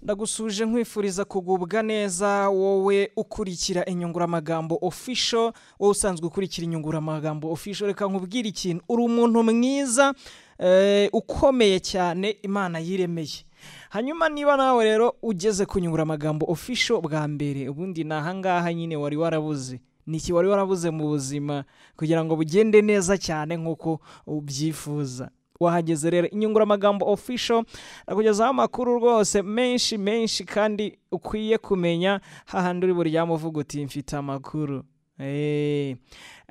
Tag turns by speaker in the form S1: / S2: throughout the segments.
S1: Ndagusuje nkwifuriza kugubwa neza wowe ukurikira Inyunguramagambo Official, wowe usanzwe ukurikira Inyunguramagambo Official. Reka nkubwire ikintu, uri umuntu mwiza ukomeye cyane Imana yiremeye. Hanyuma niba nawe rero ugeze ku Nyunguramagambo Official bwa mbere, ubundi ni ahangaha nyine wari warabuze. Ni iki wari warabuze mu buzima kugira ngo bugende neza cyane nk'uko ubyifuza? Wahageze rero. Inyunguramagambo Official akugezaho amakuru rwose menshi menshi kandi ukwiye kumenya, hahandi uri buryame uvuga uti mfite amakuru.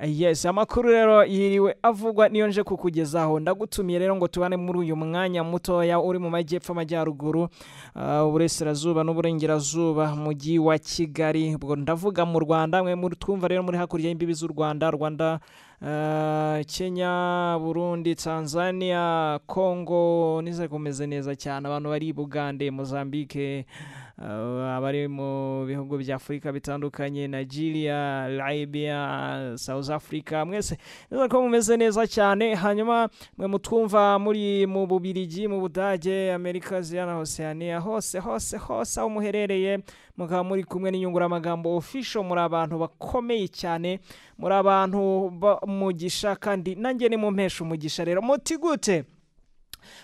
S1: Yes, amakuru rero yiriwe avugwa niyo nje kukugezaho. Ndagutumiye rero ngo tubane muri uyu mwanya mutoya uri mu majyepfo, amajyaruguru, uburasirazuba n'uburengerazuba, mujyi wa Kigali. Ubwo ndavuga mu Rwanda, mwe muri twumva rero muri hakurya y'imbibi z'u Rwanda, Rwanda, Kenya, Burundi, Tanzania, Congo, nizere kumeze neza cyane. Abantu bari i Bugande, Mozambique, abari mu bihugu bya Afurika bitandukanye, Nigeria, Libya, South Africa, mwese nizere ko mumeze neza cyane. Hanyuma mwe mutwumva muri mu Bubirigi, mu Budage, Amerika, Aziya na Oceania, hose hose hose aho muherereye mukaba muri kumwe n'Inyunguramagambo Official, muri abantu bakomeye cyane, muri abantu umugisha, kandi nanjye ni mumpesha umugisha. Rero muti gute?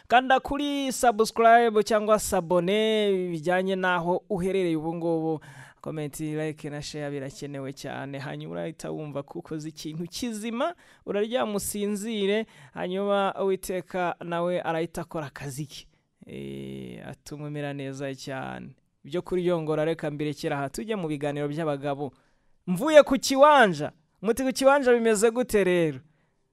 S1: Kanda kuri subscribe cyangwa s'abonner bijyanye n'aho uherereye ubu ngubu. Comment, like na share birakenewe cyane. Hanyuma urahita wumva ko ukoze ikintu kizima, uraryama usinzire, hanyuma Uwiteka nawe arahita akora akazi ke, atuma umera neza cyane. Ibyo kuryongora reka mbirekera aha, tujye mu biganiro by'abagabo. Mvuye ku kiwanja, muti ku kiwanja bimeze gute rero?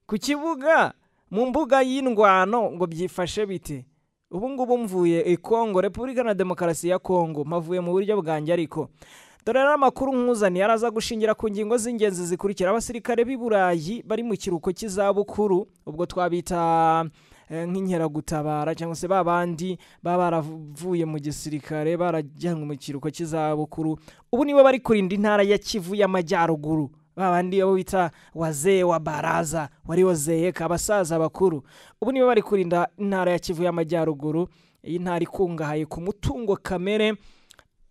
S1: Ku kibuga, mu mbuga y'indwano ngo byifashe bite? Ubu ngubu mvuye i Kongo, Repubulika na Demokarasi ya Kongo, mpavuye mu buryo bwanjye. Ariko dore rero amakuru nkuzaniye araza gushingira ku ngingo z'ingenzi zikurikira. Abasirikare b'i Burayi bari mu kiruhuko cy'izabukuru, ubwo twabita nk'inkeragutabara cyangwa se ba bandi baba baravuye mu gisirikare barajyanwe mu kiruhuko cy'izabukuru, ubu nibo bari kurinda intara ya Kivu y'Amajyaruguru. Ba bandi abo bita wazee wa baraza waliozeeka, abasaza bakuru, ubu nibo bari kurinda intara ya Kivu y'Amajyaruguru. Iyi ntara ikungahaye ku mutungo kamere,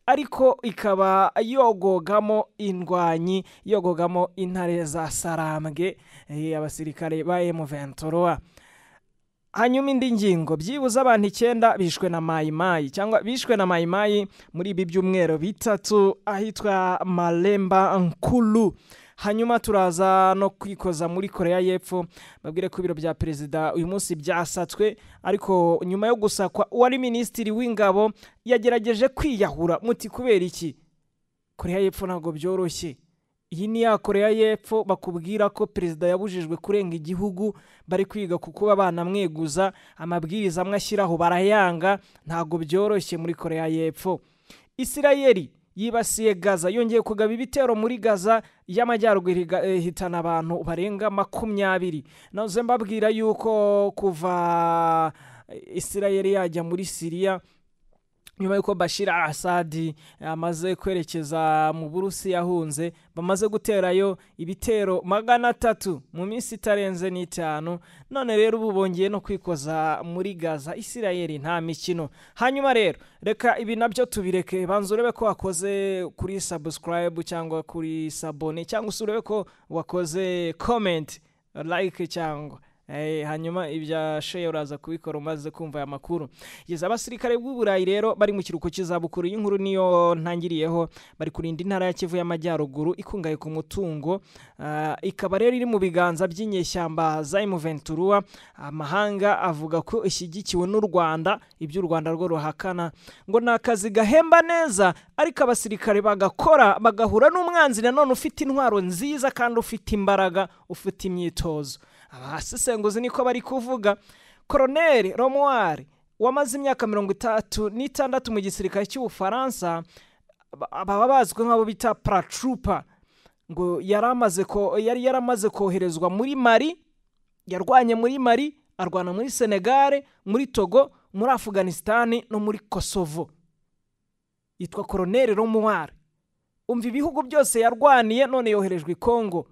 S1: ariko ikaba yogogamo indwanyi, yogogamo intare za Sarambwe, abasirikare ba M23. Hanyuma indi ngingo, byibuze abantu 9 bishwe na Mayimayi cyangwa bishwe na Mayimayi muri ibi byumweru 3 ahitwa Malemba Nkulu. Hanyuma turaza no kwikoza muri Korea y'Epfo, babwire ko ibiro bya perezida uyu munsi byasatswe, ariko nyuma yo gusakwa uwari minisitiri w'ingabo yagerageje kwiyahura. Muti kubera iki? Korea y'Epfo ntabwo byoroshye. Iyi ni ya Korea y'Epfo bakubwira ko perezida yabujijwe kurenga igihugu, bari kwiga ku kuba banamweguza, amabwiriza amwe ashyiraho barayanga. Ntabwo byoroshye muri Korea y'Epfo. Isirayeli yibasiye Gaza, yongeye kugaba ibitero muri Gaza y'Amajyaruguru, ihitana abantu barenga 20. Naze mbabwira yuko kuva Isirayeli yajya muri Siriya nyuma yuko Bashir al-Assad amaze kwerekeza mu Burusiya yahunze, bamaze guterayo ibitero 300 mu minsi itarenze n'itanu. None rero ubu bongeye no kwikoza muri Gaza. Isirayeli nta mikino. Hanyuma rero reka ibi nabyo tubireke, banza urebe ko wakoze kuri subscribe cyangwa kuri s'abonner, cyangwa se urebe ko wakoze comment, like cyangwa hanyuma ibya share uraza kubikora umaze kumva aya makuru. Yeza abasirikare b'Uburayi rero bari mu kiruhuko cy'izabukuru, inkuru niyo ntangiriyeho, bari kurinda intara ya Kivu y'Amajyaruguru ikungahaye ku mutungo, ikaba rero iri mu biganza by'inyeshyamba za M23. Amahanga avuga ko ishyigikiwe n'u Rwanda, ibyo u Rwanda rwo ruhakana. Ngo ni akazi gahemba neza, ariko abasirikare bagakora bagahura n'umwanzi nanone ufite intwaro nziza kandi ufite imbaraga, ufite imyitozo. Abasesenguzi niko bari kuvuga. Colonel Romuald wamaze imyaka 36 mu gisirikare cy'Ubufaransa, baba bazwi nk'abo bita paratrooper, ngo yari yaramaze koherezwa muri Mali, yarwanye muri Mali, arwana muri Senegal, muri Togo, muri Afghanistan no muri Kosovo. Yitwa Colonel Romuald. Umva ibihugu byose yarwaniye, none yoherejwe i Kongo.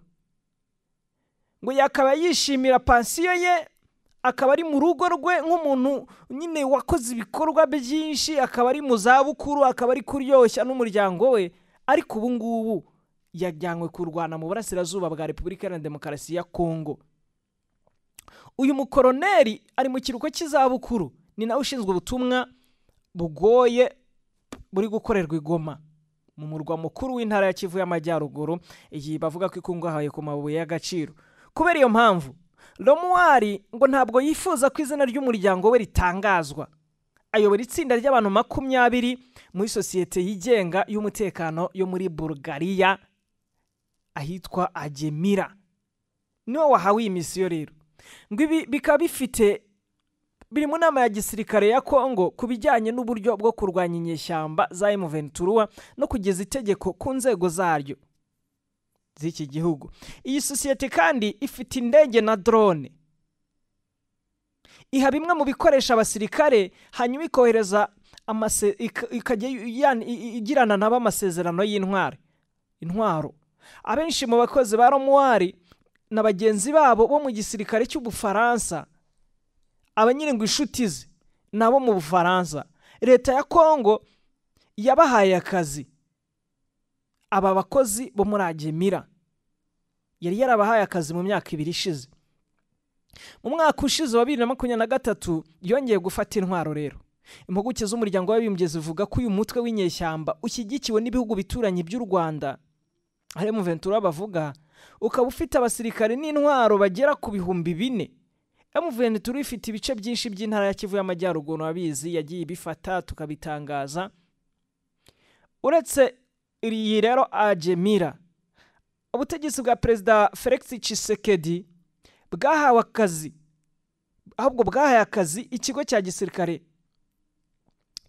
S1: Ngo yakaba yishimira pansiyo ye, Akaba ari mu rugo rwe nk'umuntu nyine wakoze ibikorwa byinshi, akaba ari mu zabukuru, akaba ari kuryoshya n'umuryango we, ariko ubu ngubu yajyanywe kurwana mu burasirazuba bwa Repubulika Iharanira Demokarasi ya Kongo. Uyu mukoroneri ari mu kiruhuko cy'izabukuru, ni nawe ushinzwe ubutumwa bugoye buri gukorerwa i Goma, mu murwa mukuru w'intara ya Kivu y'Amajyaruguru, iyi bavuga ko ikungahaye ku mabuye y'agaciro. Kubera iyo mpamvu, Romuald ngo ntabwo yifuza ko izina ry'umuryango we ritangazwa. Ayobora itsinda ry'abantu 20 muri sosiyete yigenga y'umutekano yo muri Bulgaria ahitwa Agemira. Niwe wahawe iyi misiyo rero. Ngo ibi bikaba bifite biri mu nama ya gisirikare ya Kongo ku bijyanye n'uburyo bwo kurwanya inyeshyamba za M23 no kugeza itegeko ku nzego zaryo z'iki gihugu. Iyi sosiyete kandi ifite indege na drone, iha bimwe mu bikoresha abasirikare, hanyuma ikohereza ikajya igirana nabo amasezerano y'intwari intwaro. Abenshi mu bakozi ba Romuald na bagenzi babo bo mu gisirikare cy'Ubufaransa, abanyiri ngo inshuti ze nabo mu Bufaransa, leta ya Kongo yabahaye akazi. Aba bakozi bo muri Agemira yari yarabahaye akazi mu myaka 2 ishize. Mu mwaka ushize wa 2023 yongeye gufata intwaro rero. Impuguke z'umuryango w'abibumbye zivuga ko uyu mutwe w'inyeshyamba ushyigikiwe n'ibihugu bituranye by'u Rwanda, harimo M23 bavuga, ukaba ufite abasirikare n'intwaro bagera ku 4000. M23 ifite ibice byinshi by'intara ya Kivu y'Amajyaruguru, abizi yagiye ibifata tukabitangaza. Uretse iyi rero Agemira, ubutegetsi bwa Perezida Felix Tshisekedi bwahawe akazi, ahubwo bwahaye akazi ikigo cya gisirikare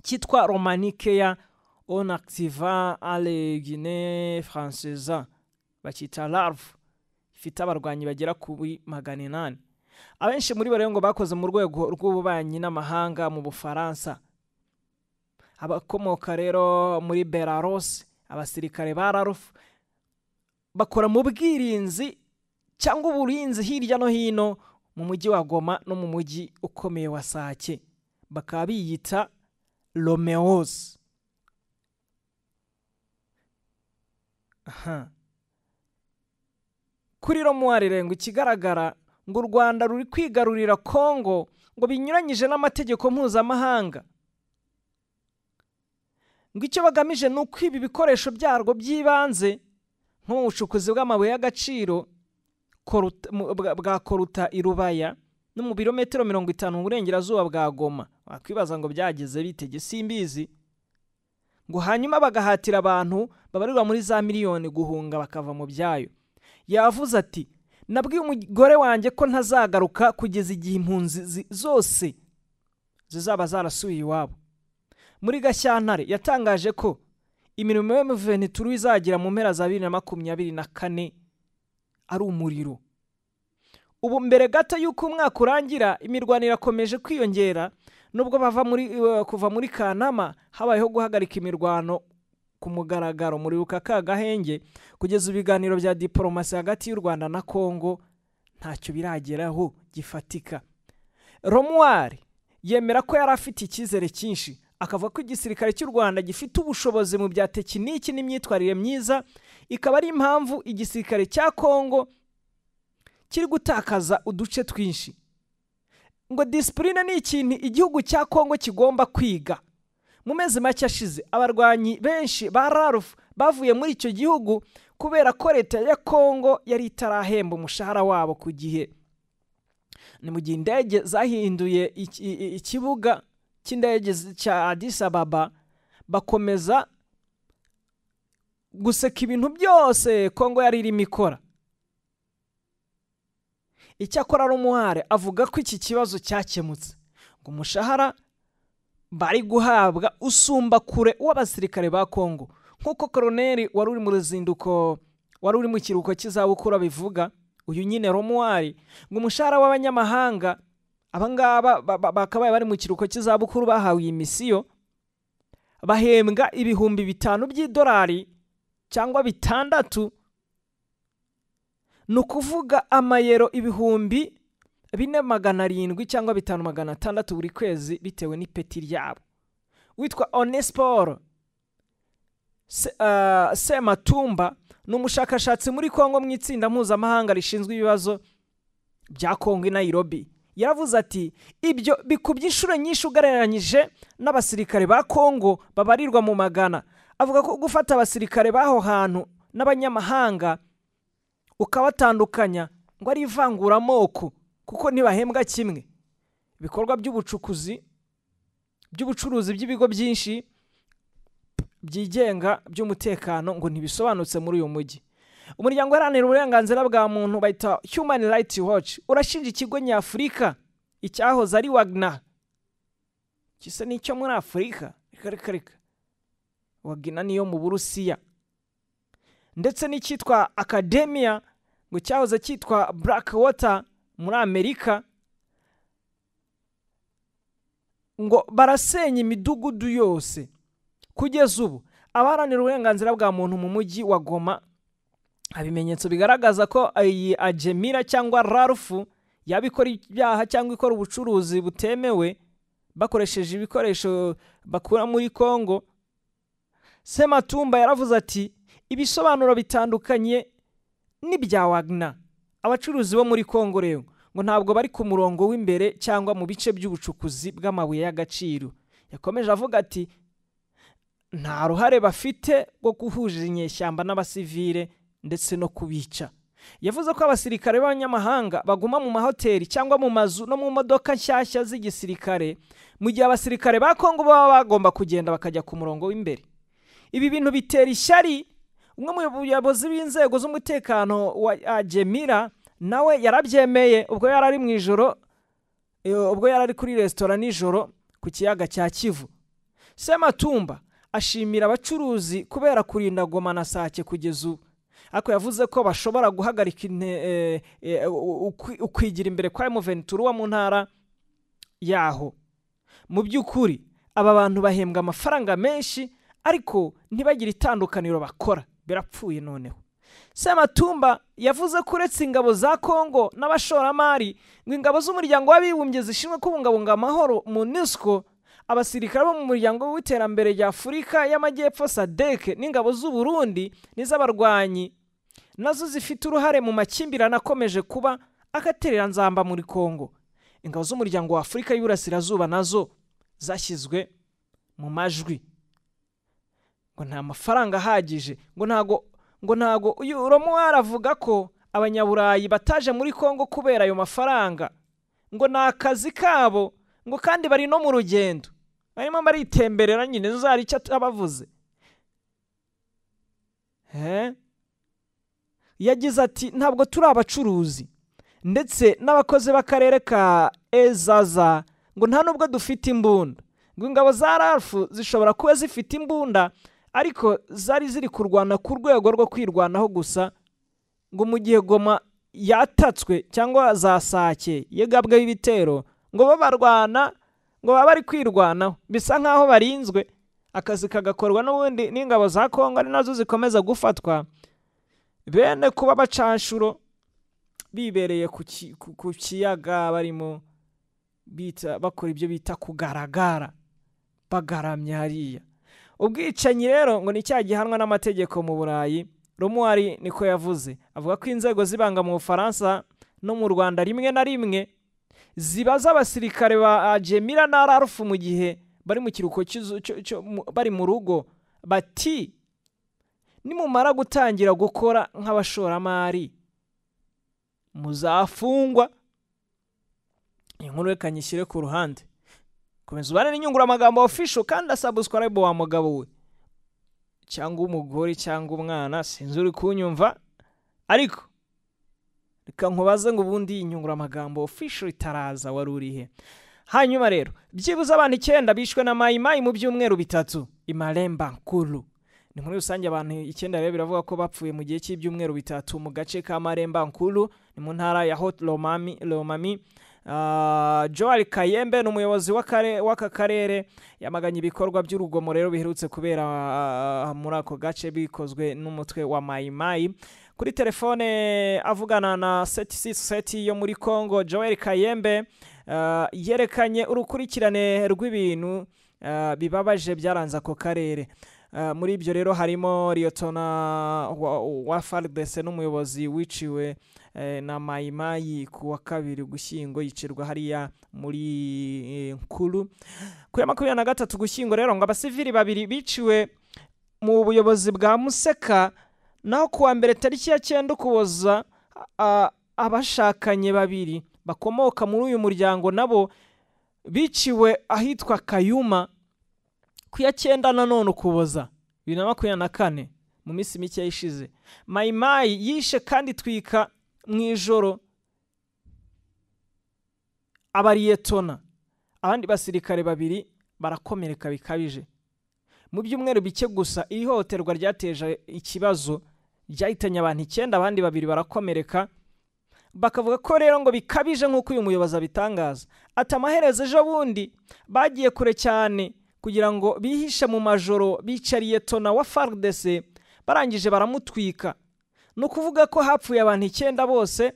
S1: cyitwa Romanikeya on activa ale Guinée Française, bakita LARV, ifite abarwanyi bagera ku 800. Abenshi muri bo rero ngo bakoze mu rwego rw'ububanyi n'amahanga mu Bufaransa. Abakomoka rero muri Belarus, abasirikare ba RARF bakora mu bwirinzi cyangwa uburinzi hirya no hino mu mujyi wa Goma no mu mujyi ukomeye wa Sake, bakaba biyita Romeos. Aha. Kuri Romuald rero ngo ikigaragara ngo u Rwanda ruri kwigarurira Kongo ngo binyuranyije n'amategeko mpuzamahanga. Ngo icyo bagamije ni ukwiba ibikoresho byarwo by'ibanze nko mu bucukuzi bw'amabuye y'agaciro bwa Koruta i Rubaya no mu birometero 50 mu burengerazuba bwa Goma. Wakwibaza ngo byageze bitege, simbizi. Ngo hanyuma bagahatira abantu babarirwa muri za miliyoni guhunga bakava mu byayo. Yavuze ati, nabwiye umugore wanjye ko ntazagaruka kugeza igihe impunzi zose zizaba zarasubiye iwabo. Muri Gashyantare yatangaje ko imirimo ya M23 izagira mu mpera za 2024 ari umuriro. Ubu mbere gato y'uko umwaka urangira, imirwano irakomeje kwiyongera, nubwo bava muri kuva muri Kanama habayeho guhagarika imirwano ku mugaragaro muri Rukaka Gahenge, kugeza ibiganiro bya diplomasi hagati y'u Rwanda na Kongo ntacyo birageraho gifatika. Romuald yemera ko yari afite icyizere cyinshi, akavuga ko igisirikare cy'u Rwanda gifite ubushobozi mu bya tekiniki n'imyitwarire myiza, ikaba ari impamvu igisirikare cya Kongo kiri gutakaza uduce twinshi. Ngo disipurine ni ikintu igihugu cya Kongo kigomba kwiga. Mu mezi make ashize, abarwanyi benshi ba RARF bavuye muri icyo gihugu kubera ko leta ya Kongo yari itarahemba umushahara wabo ku gihe. Ni mu gihe indege zahinduye ikibuga cy'indege cya Addis Ababa, bakomeza guseka ibintu byose Kongo yari irimo ikora. Icyakora Romuald avuga ko iki kibazo cyakemutse, ngo umushahara bari guhabwa usumba kure w'abasirikare ba Kongo, nk'uko koroneri wari uri mu ruzinduko, wari uri mu kiruhuko cy'izabukuru abivuga. Uyu nyine Romuald, ngo umushahara w'abanyamahanga abangaba bakabaye bari mu kiruhuko cy'izabukuru bahawe iyi misiyo, bahembwa 5000 by'idolari cyangwa 6,000, ni ukuvuga amayero 4,700 cyangwa 5,600 buri kwezi bitewe n'ipeti ryabo. Witwa Onesphore Sematumba ni umushakashatsi muri Kongo mu itsinda mpuzamahanga rishinzwe ibibazo bya Kongo i Nairobi. Yaravuze ati ibyo bikubye inshuro nyinshi ugereranyije n'abasirikare ba Kongo babarirwa mu magana. Avuga ko gufata abasirikare b'aho hantu n'abanyamahanga ukabatandukanya ngo ari ivanguramoko kuko ntibahembwa kimwe. Ibikorwa by'ubucukuzi by'ubucuruzi by'ibigo byinshi byigenga by'umutekano ngo ntibisobanutse muri uyu mujyi. Umuryango uharanira uburenganzira bwa muntu bayita Human Rights Watch urashinja ikigo nyafurika icyahoze ari Wagner, gisa n'icyo muri Afurika, reka reka reka, Wagner niyo mu Burusiya, ndetse n'icyitwa Academia ngo cyahoze cyitwa Blackwater muri Amerika, ngo barasenya imidugudu yose. Kugeza ubu abaharanira uburenganzira bwa muntu mu mujyi wa Goma ibimenyetso bigaragaza ko iyi Ajemira cyangwa Ralph yaba ikora ibyaha cyangwa ikora ubucuruzi butemewe bakoresheje ibikoresho bakura muri Kongo. Sematumba yaravuze ati ibisobanuro bitandukanye n'ibya Wagner. Abacuruzi bo muri Kongo rero ngo ntabwo bari ku murongo w'imbere cyangwa mu bice by'ubucukuzi bw'amabuye y'agaciro. Yakomeje avuga ati nta ruhare bafite rwo guhuza inyeshyamba n'abasivile ndetse no kubica. Yavuze ko abasirikare b'abanyamahanga baguma mu mahoteli cyangwa mu mazu no mu modoka nshyashya z'igisirikare, mu gihe abasirikare ba Kongo baba bagomba kugenda bakajya ku murongo w'imbere. Ibi bintu bitera ishyari. Umwe mu bayobozi b'inzego z'umutekano wa Ajemira nawe yarabyemeye ubwo yari ari mu ijoro, ubwo yari ari kuri resitora nijoro ku kiyaga cya Kivu. Sematumba ashimira abacuruzi kubera kurinda Goma na Sake kugeza ubu, ariko yavuze ko bashobora guhagarika ukwigira imbere kwa M23 mu ntara yaho. Mu by'ukuri aba bantu bahembwa amafaranga menshi ariko ntibagire itandukaniro bakora, birapfuye noneho. Sematumba yavuze ko uretse ingabo za Kongo n'abashoramari ngo ingabo z'umuryango w'abibumbye zishinzwe kubungabunga amahoro MONUSCO, abasirikare bo mu muryango w'iterambere rya Afurika y'Amajyepfo SADC n'ingabo z'u Burundi n'iz'abarwanyi nazo zifite uruhare mu makimbirane akomeje kuba agatereranzamba muri Kongo. Ingabo z'umuryango wa Afurika y'Iburasirazuba nazo zashyizwe mu majwi ngo nta mafaranga ahagije, ngo ntago uyu Romuald avuga ko abanyaburayi bataje muri Kongo kubera ayo mafaranga, ngo ni akazi kabo, ngo kandi bari no mu rugendo barimo baritemberera nyine zari icyo abavuze. Yagize ati ntabwo turi abacuruzi ndetse n'abakozi b'akarere ka Ezaza, ngo nta nubwo dufite imbunda, ngo ingabo za Ralph zishobora kuba zifite imbunda ariko zari ziri kurwana ku rwego rwo kwirwanaho gusa, ngo mu gihe Goma yatatswe cyangwa za Sake yegabweho ibitero ngo bo barwana, ngo baba bari kwirwanaho bisa nkaho barinzwe, akazi kagakorwa n'ubundi n'ingabo za Kongo ari nazo zikomeza gufatwa. Bene kuba bacanshuro bibereye ku kiyaga barimo bita bakora ibyo bita kugaragara bagaramye hariya. Ubwicanyi rero ngo ni cyaha gihanwa n'amategeko mu Burayi. Romuald niko yavuze, avuga ko inzego z'ibanga mu Bufaransa no mu Rwanda rimwe na rimwe zibaza abasirikare ba Ajemira na Ralph mu gihe bari mu kiruhuko bari mu rugo, bati nimumara gutangira gukora nk'abashoramari muzafungwa. Inkuru reka nyishyire ku ruhande. Komeza ubane n'inyunguramagambo official kandi subscribe wa mugabo we cyangwa umugore cyangwa umwana, sinzi uri kunyumva, ariko reka nkubaze ngo ubundi inyunguramagambo official itaraza wari urihe? Hanyuma rero byibuze abantu 9 bishwe na Mai Mai mu byumweru 3 Imalemba Nkuru. Ni muri rusange abantu 9 rero biravuga ko bapfuye mu gihe cy'ibyumweru 3 mu gace ka Maremba Nkuru, ni mu ntara ya Haut Lomami. Joel Kayembe ni umuyobozi w'aka karere yamaganye ibikorwa by'urugomo rero biherutse kubera muri ako gace bikozwe n'umutwe wa Mai Mai. Kuri telefone avugana na 767 yo muri Congo, Joel Kayembe yerekanye urukurikirane rw'ibintu bibabaje byaranze ako karere. Muri ibyo rero harimo Liyetona wa FARDC n'umuyobozi wiciwe na Mayimayi ku wa 2 Ugushyingo, yicirwa hariya muri Nkuru. Ku ya 23 Ugushyingo rero ngo abasivili babiri biciwe mu buyobozi bwa Museka, naho ku wa 1 tariki ya 9 Ukuboza abashakanye babiri bakomoka muri uyu muryango nabo biciwe ahitwa Kayuma. Ku ya 9 nanone Ukuboza 2024, mu minsi mike ishize, Mayimayi yishe kandi twika mu ijoro abariyetona, abandi basirikare babiri barakomereka bikabije. Mu byumweru bike gusa iri hohoterwa ryateje ikibazo, ryahitanye abantu 9, abandi babiri barakomereka. Bakavuga ko rero ngo bikabije nk'uko uyu muyobozi abitangaza. Ati amaherezo ejo bundi bagiye kure cyane kugira ngo bihishe mu majoro, bicariye tona wa FARDC barangije baramutwika. Ni ukuvuga ko hapfuye abantu 9 bose,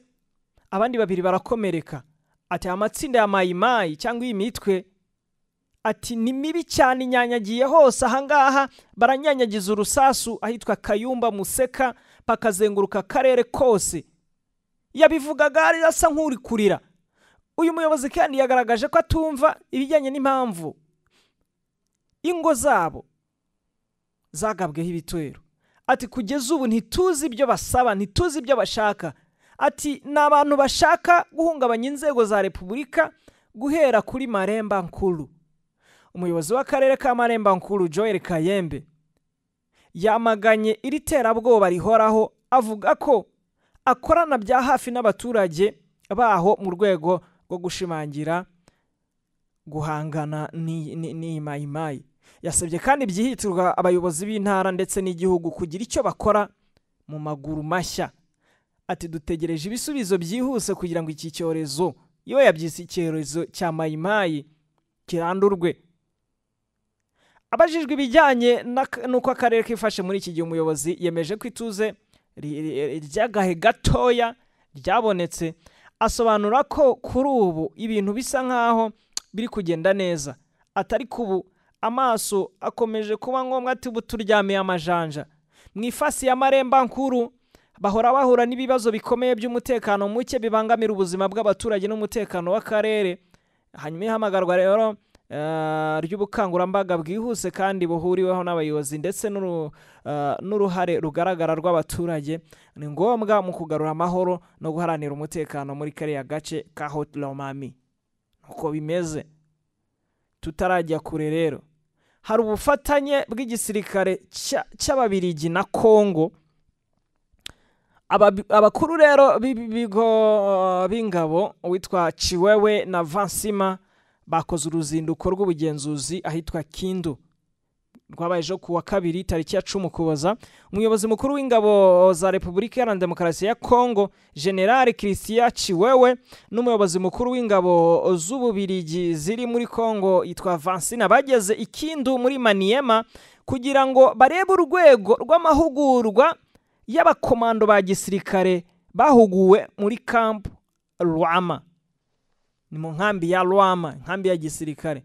S1: abandi babiri barakomereka. Ati amatsinda ya Mayimayi cyangwa iyi mitwe, ati ni mibi cyane, inyanyagiye hose ahangaha, baranyanyagiza urusasu ahitwa Kayumba Museka, bakazenguruka akarere kose. Yabivugaga ari asa nk'uri kurira. Uyu muyobozi kandi yagaragaje ko atumva ibijyanye n'impamvu ingo zabo zagabweho ibitero. Ati kugeza ubu ntituzi ibyo basaba, ntituzi ibyo bashaka. Ati ni abantu bashaka guhungabanya inzego za Repubulika guhera kuri Maremba Nkuru. Umuyobozi w'akarere ka Maremba Nkuru Joel Kayembe yamaganye iri terabwoba rihoraho, avuga ko akorana bya hafi n'abaturage baho mu rwego rwo gushimangira guhangana n'iyi Mayimayi. Yasabye kandi byihutirwa abayobozi b'intara ndetse n'igihugu kugira icyo bakora mu maguru mashya. Ati dutegereje ibisubizo byihuse kugira ngo iki cyorezo, iyo yabyise icyorezo cya Mayimayi, kirandurwe. Abajijwe ibijyanye n'uko akarere kifashe muri iki gihe, umuyobozi yemeje ko ituze ry'agahe gatoya ryabonetse, asobanura ko kuri ubu ibintu bisa nkaho biri kugenda neza. Atari kubu amaso akomeje kuba ngombwa, ati ubu turyamiye amajanja. Mu ifasi ya Maremba Nkuru bahora bahura n'ibibazo bikomeye by'umutekano muke bibangamira ubuzima bw'abaturage n'umutekano w'akarere. Hanyuma ihamagarwa rero ry'ubukangurambaga bwihuse kandi buhuriweho n'abayobozi ndetse n'uruhare rugaragara rw'abaturage ni ngombwa mu kugarura amahoro no guharanira umutekano muri kariya gace ka Haut Lomami. Uko bimeze tutarajya kure rero, hari ubufatanye bw'igisirikare cy'Ababirigi na Kongo. Abakuru rero b'ibigo b'ingabo witwa Chiwewe na Vansima bakoze uruzinduko rw'ubugenzuzi ahitwa Kindu, rwabaye ejo ku wa 2 tariki ya 10 Ukuboza. Umuyobozi mukuru w'ingabo za Repubulika Iharanira Demokarasi ya Kongo General Christian Chiwewe n'umuyobozi mukuru w'ingabo z'Ububirigi ziri muri Kongo yitwa Vansina bageze Ikindu muri Maniema kugira ngo barebe urwego rw'amahugurwa y'abakomando ba gisirikare bahuguwe muri Camp Rwama. Ni mu nkambi ya Rwama, nkambi ya gisirikare.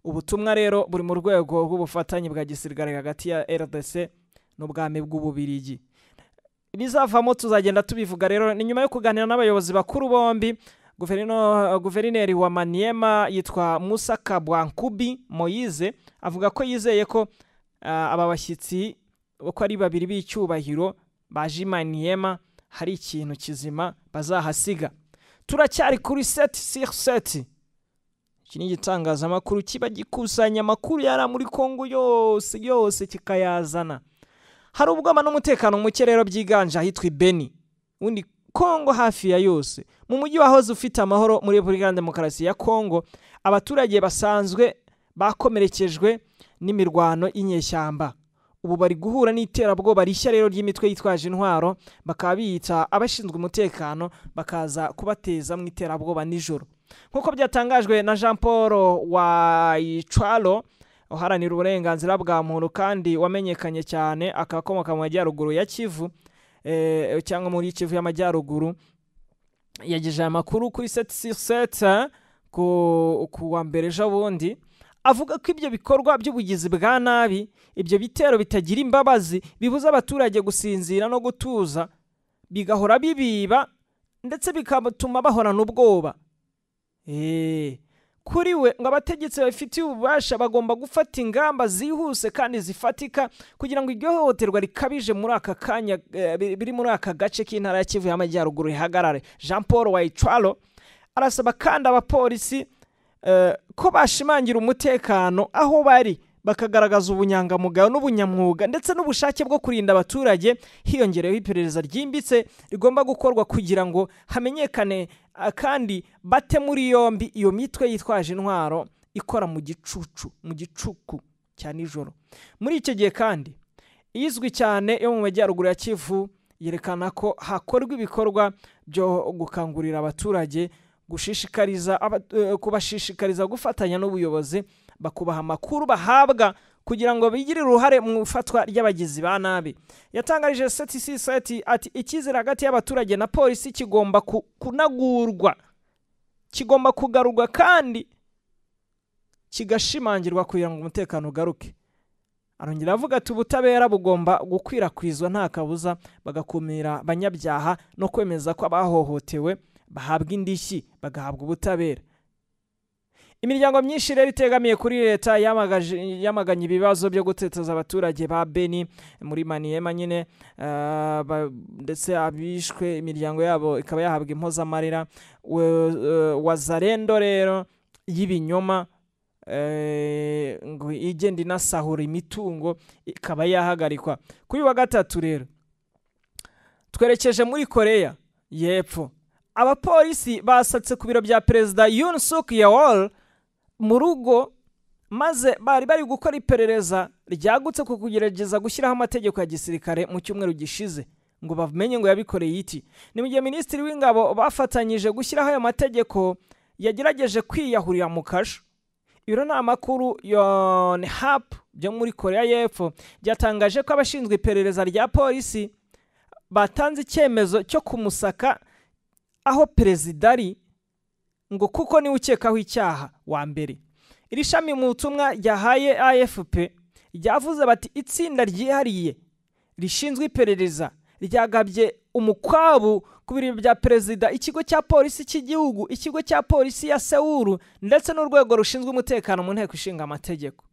S1: Ubutumwa rero buri mu rwego rw'ubufatanye bwa gisirikare hagati ya RDC n'ubwami bw'Ububirigi. Ibizavamo tuzagenda tubivuga rero ni nyuma yo kuganira n'abayobozi bakuru bombi. Guverineri wa Maniema yitwa Musa Kabwankubi Moise avuga ko yizeye ko aba bashyitsi uko ari babiri b'icyubahiro baje Maniema hari ikintu kizima bazahasiga. Turacyari kuri 7/7. Iki ni igitangazamakuru kiba gikusanya amakuru yari muri Kongo yose yose kikayazana. Hari ubwoba n'umutekano muke rero byiganje ahitwa Beni, undi Kongo hafi ya yose. Mu mujyi wahoze ufite amahoro muri Repubulika ya Demokarasi ya Kongo, abaturage basanzwe bakomerekejwe n'imirwano y'inyeshyamba. Ubu bari guhura n'iterabwoba rishya rero ry'imitwe yitwaje intwaro, bakaba biyita abashinzwe umutekano, bakaza kubateza mu iterabwoba nijoro. Nkuko byatangajwe na Jean Paul Wayichwalo uharanira uburenganzira bwa muntu kandi wamenyekanye cyane akakomoka mu majyaruguru ya Kivu, cyangwa muri Kivu y'Amajyaruguru, yagejeje amakuru kuri 7/7 ku wa mbere ejo bundi, avuga ko ibyo bikorwa by'ubugizi bwa nabi, ibyo bitero bitagira imbabazi, bibuza abaturage gusinzira no gutuza, bigahora bibiba ndetse bigatuma bahorana ubwoba. Kuri we ngo abategetsi babifitiye ububasha bagomba gufata ingamba zihuse kandi zifatika kugira ngo iryo hohoterwa rikabije muri aka kanya biri muri aka gace k'intara ya Kivu y'Amajyaruguru rihagarare. Jean Paul Waicwalo arasaba kandi abapolisi ko bashimangira umutekano aho bari, bakagaragaza ubunyangamugayo n'ubunyamwuga ndetse n'ubushake bwo kurinda abaturage, hiyongereyeho iperereza ryimbitse rigomba gukorwa kugira ngo hamenyekane kandi bate muri yombi iyo mitwe yitwaje intwaro ikora mu gicucu, mu gicuku cya nijoro. Muri icyo gihe kandi izwi cyane yo mu majyaruguru ya Kivu yerekana ko hakorwa ibikorwa byo gukangurira abaturage, gushishikariza kubashishikariza gufatanya n'ubuyobozi, bakubaha amakuru bahabwa kugira ngo bigire uruhare mu ifatwa ry'abagizi ba nabi. Yatangarije 7/7 ati icyizere hagati y'abaturage na polisi kigomba kunagurwa, kigomba kugarurwa kandi kigashimangirwa kugira ngo umutekano ugaruke. Arongera avuga ati ubutabera bugomba gukwirakwizwa nta kabuza, bagakumira abanyabyaha no kwemeza ko abahohotewe bahabwa indishyi, bagahabwa ubutabera. Imiryango myinshi rero itegamiye kuri leta yamaganye ibibazo byo guteteza abaturage ba Beni muri Maniema nyine, ndetse abishwe imiryango yabo ikaba yahabwa impozamarira. Wazalendo rero y'ibinyoma ngo igenda inasahura imitungo ikaba yahagarikwa. Kuri wa gatatu rero twerekeje muri Korea y'Epfo. Abapolisi basatse ku biro bya Perezida Yoon Suk Yeol mu rugo, maze bari gukora iperereza ryagutse ku kugerageza gushyiraho amategeko ya gisirikare mu cyumweru gishize ngo bamenye ngo yabikoreye iki. Ni mu gihe Minisitiri w'Ingabo bafatanyije gushyiraho ayo mategeko yagerageje kwiyahurira mu kasho. Ibiro n'amakuru Yonhap byo muri Korea y'Epfo byatangaje ko abashinzwe iperereza rya polisi batanze icyemezo cyo kumusaka aho perezida ari, ngo kuko niwe ukekaho icyaha wa mbere. Iri shami mu butumwa ryahaye AFP ryavuze bati itsinda ryihariye rishinzwe iperereza ryagabye umukwabu ku biro bya perezida, ikigo cya polisi cy'igihugu, ikigo cya polisi ya Seoul ndetse n'urwego rushinzwe umutekano mu nteko ishinga amategeko.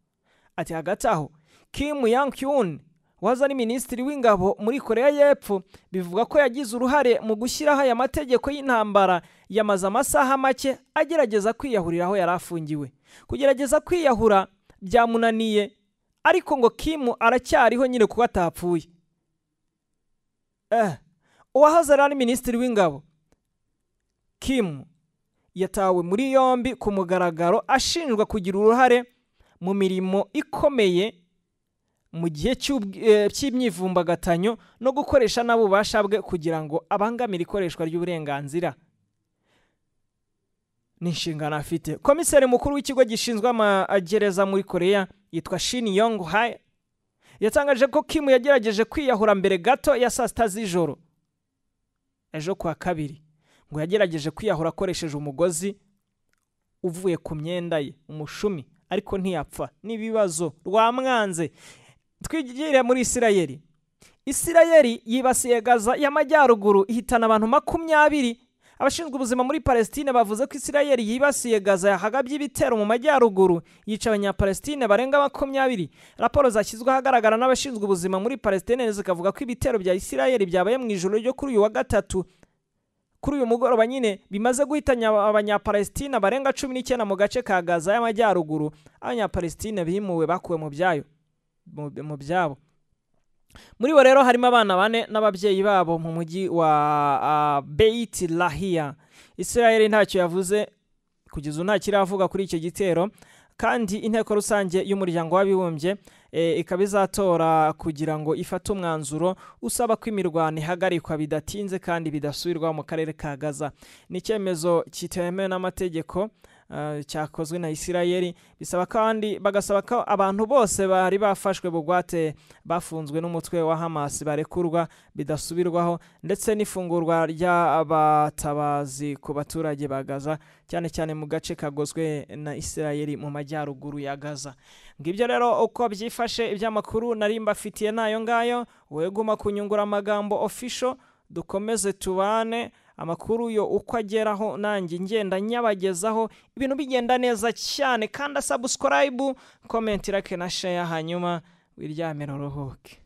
S1: Ati hagati aho Kim Yang-kyun waza ari minisitiri w'ingabo muri Korea y'Epfo bivuga ko yagize uruhare mu gushyiraho aya mategeko y'intambara, yamaze amasaha make agerageza kwiyahurira aho yari afungiwe. Kugerageza kwiyahura byamunaniye, ariko ngo Kim aracyariho nyine kuko atapfuye. Uwahoze ari minisitiri w'ingabo Kim yatawe muri yombi ku mugaragaro ashinjwa kugira uruhare mu mirimo ikomeye mu gihe cy'imyivumbagatanyo no gukoresha n'ububasha bwe kugira ngo abangamire ikoreshwa ry'uburenganzira n'inshingano afite. Komiseri mukuru w'ikigo gishinzwe amagereza muri Korea yitwa Shin Yong-hae yatangaje ko Kim yagerageje kwiyahura mbere gato ya saa sita z'ijoro ejo kwa kabiri. Ngo yagerageje kwiyahura akoresheje umugozi uvuye ku myenda ye, umushumi, ariko ntiyapfa. N'ibibazo rwamwanze. Twigire muri Isirayeli. Isirayeli yibasiye Gaza y'Amajyaruguru ihitana abantu 20. Abashinzwe ubuzima muri Palestine bavuze ko Isirayeli yibasiye Gaza yahagabye ibitero mu majyaruguru yica abanyapalestine barenga 20. Raporo zashyizwe ahagaragara n'abashinzwe ubuzima muri Palestine zikavuga ko ibitero bya Isirayeli byabaye mu ijoro ryo kuri uyu wa gatatu, kuri uyu mugoroba nyine, bimaze guhitanya abanyapalestine barenga 19 mu gace ka Gaza y'Amajyaruguru. Abanyapalestine bimuwe bakuwe mu byayo mu byabo. Muri bo rero harimo abana 4 n'ababyeyi babo mu mujyi wa Beit Lahia. Israel ntacyo yavuze kugeza ubu, ntakiravuga kuri icyo gitero, kandi inteko rusange y'umuryango w'abibumbye ikaba izatora kugira ngo ifate umwanzuro usaba ko imirwano ihagarikwa bidatinze kandi bidasubirwaho mu karere ka Gaza. Ni icyemezo kitemewe n'amategeko. cyakozwe na Isirayeli. Bisaba kandi, bagasaba ko abantu bose bari bafashwe bugwate bafunzwe n'umutwe wa Hamas barekurwa bidasubirwaho, ndetse n'ifungurwa ry'abatabazi ku baturage ba Gaza, cyane cyane mu gace kagozwe na Isirayeli mu majyaruguru ya Gaza. Ngibyo rero uko byifashe. Iby'amakuru nari mbafitiye nayo ngayo. Weguma kunyungura amagambo official, dukomeze tubane. Amakuru yo uko ageraho nanjye ngenda nyabagezaho, ibintu bigenda neza cyane. Kandi subscribe, comment, like na share, hanyuma wiryamire uruhuke.